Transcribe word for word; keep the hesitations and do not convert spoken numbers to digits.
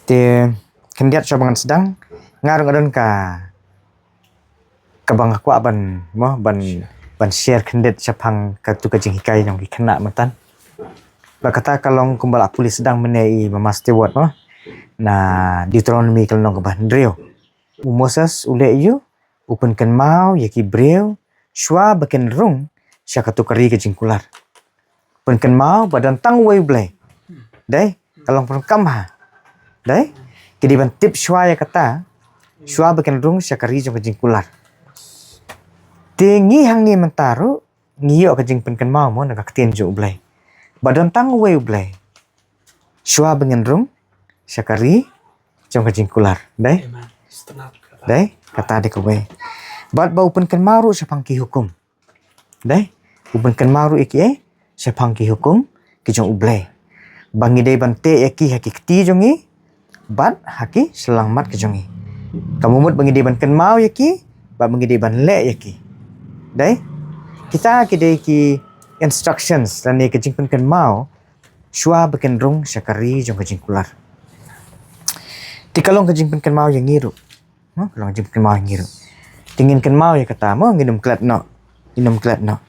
Te khyndiat shuwa ba ngan sdang, nga ruh nga don ka, kaba nga kwah ban, mo, ban, ban share khyndiat shaphang katu ka jinghikai jong ki khynnah mynta. Ba kata ka long kumba la pule sdang mynne i Mama Stewart, mo, na Deuteronomy ka lynnong kaba hynriew. U Moses u leh ïa u, u pynkynmaw ïa ki briew shuwa ba kin rung sha katu ka ri ka jingkular. Pynkynmaw ba don tang uwei U Blei. Dei, ka long pyndonkam ha. Dei, ki dei ban tip shuwa ïa kata, shuwa ba kin rung sha ka ri jong ka jingkular. Te ngi hangne mynta ruh ngi ïoh ka jingpynkynmaw, mo, na ka ktien jong U Blei ba don tang uwei U Blei. Shuwa ba ngin rung sha ka ri jong ka jingkular. Dei? Amen. Dei, kata dei kawei. Bad ba u pynkynmaw ruh shaphang ki hukum. Dei? U pynkynmaw ruh ïa ki, eh, shaphang ki hukum ki jong U Blei. Ba ngi dei ban teh ïa ki ha ki kti jong ngi bad ha ki shyllangmat ki jong ngi. Ka mut ba ngi dei ban kynmaw ïa ki, bad ba ngi dei ban leh ïa ki. Dei? Kita ki dei ki instructions lane ka jingpynkynmaw shuwa ba kin rung sha ka ri jong ka jingkular. Te ka long ka jingpynkynmaw ïa ngi ruh. Mo, ka long ka jingpynkynmaw ïa ngi ruh. Te ngin kynmaw ïa kata, mo, ngin ym klet noh. Ngin ym klet noh.